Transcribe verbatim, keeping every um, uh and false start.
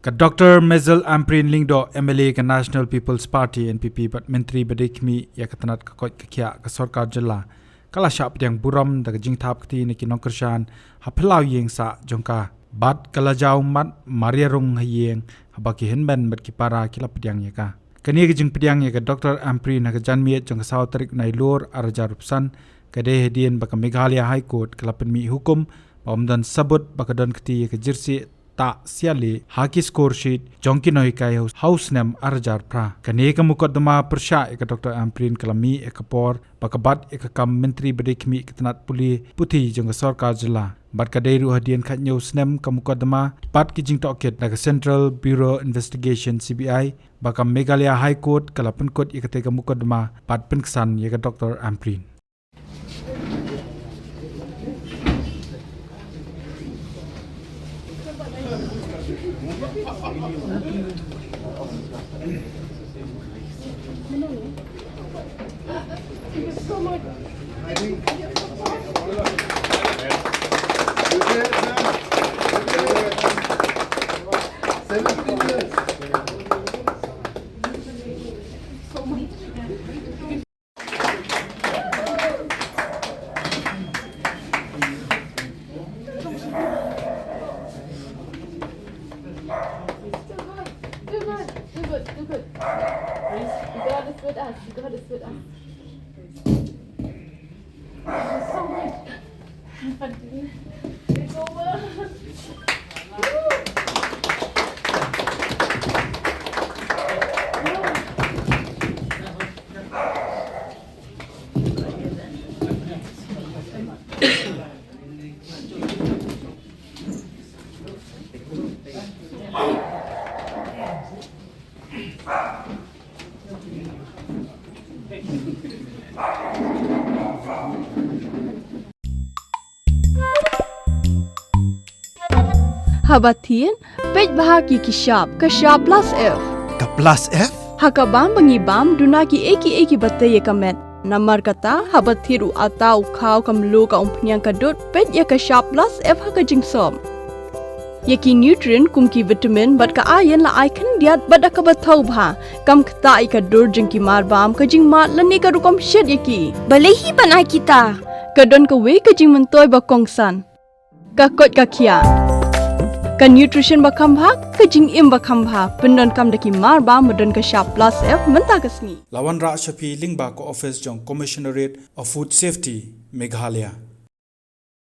Ka Dr Maisel Ampareen Lyngdoh, M L A ka National People's Party, N P P, bad Myntri ba dei khmih ïa ka tnat ka koit ka khiah ka sorkar jylla, ka la shah pdiang burom da ka jingthap kti na ki nongkyrshan ha phyllaw ïing sah jong ka, bad ka la jaw mat mar ïarung ha ïing haba ki hynmen bad ki para ki la pdiang ïa ka. Kane ka jingpdiang ïa ka Dr Ampareen ha ka janmiet jong ka saw tarik Nailur arhajar arphew san ka dei hadien ba ka Meghalaya High Court ka la pynmih hukum ba ym don sabut ba ka don kti ïa ka jyrsieh tah sialeh ha ki score sheet jong ki nonghikai ha u snem arhajar phra. Kane ka mukotduma pyrshah ïa ka Dr Ampareen ka la mih ha ka por ba ka bat ïa ka kam Myntri ba dei khmih ka tnat pule puthi jong ka sorkar jylla, bad ka dei ruh hadien khathynñiew snem ka mukotduma bad ki jingtohkit na ka Central Bureau Investigation, C B I, ba ka Meghalaya High Court ka la pynkut ïa katei ka mukotduma bad pynksan ïa ka Dr Ampareen. Too good, too good, too good. God is with us. God is with us. Thank you so much. It's over. Haba thied, peit bha ïa ki shap, ka shap plus F. Ka plus F? Ha ka bam ba ngi bam, duna kiei kiei kiba tei ïa ka met. Namar kata, haba thied u atta, u khaw, ka mluh, ka umphniang, ka dud, peit ïa ka shap plus F ha ka jingsop. Ïa ki nutrient kum ki vitamin bad ka iron la ai khyndiat bad da kaba thaw bha. Kam ktah ïa ka dur jong ki marbam, ka jingmad lane ka rukom shet ïa ki. Balei hi ban ai kita? Ka don kawei ka jingmyntoi ba kongsan. Ka koit ka khiah. Ka nutrition ba kham bha, ka jingim ba kham bha. Pyndonkam da ki marbam ba don ka shap plus F mynta ka sngi. La wanrah sha phi lyngba ka office jong Commissionerate of Food Safety, Meghalaya.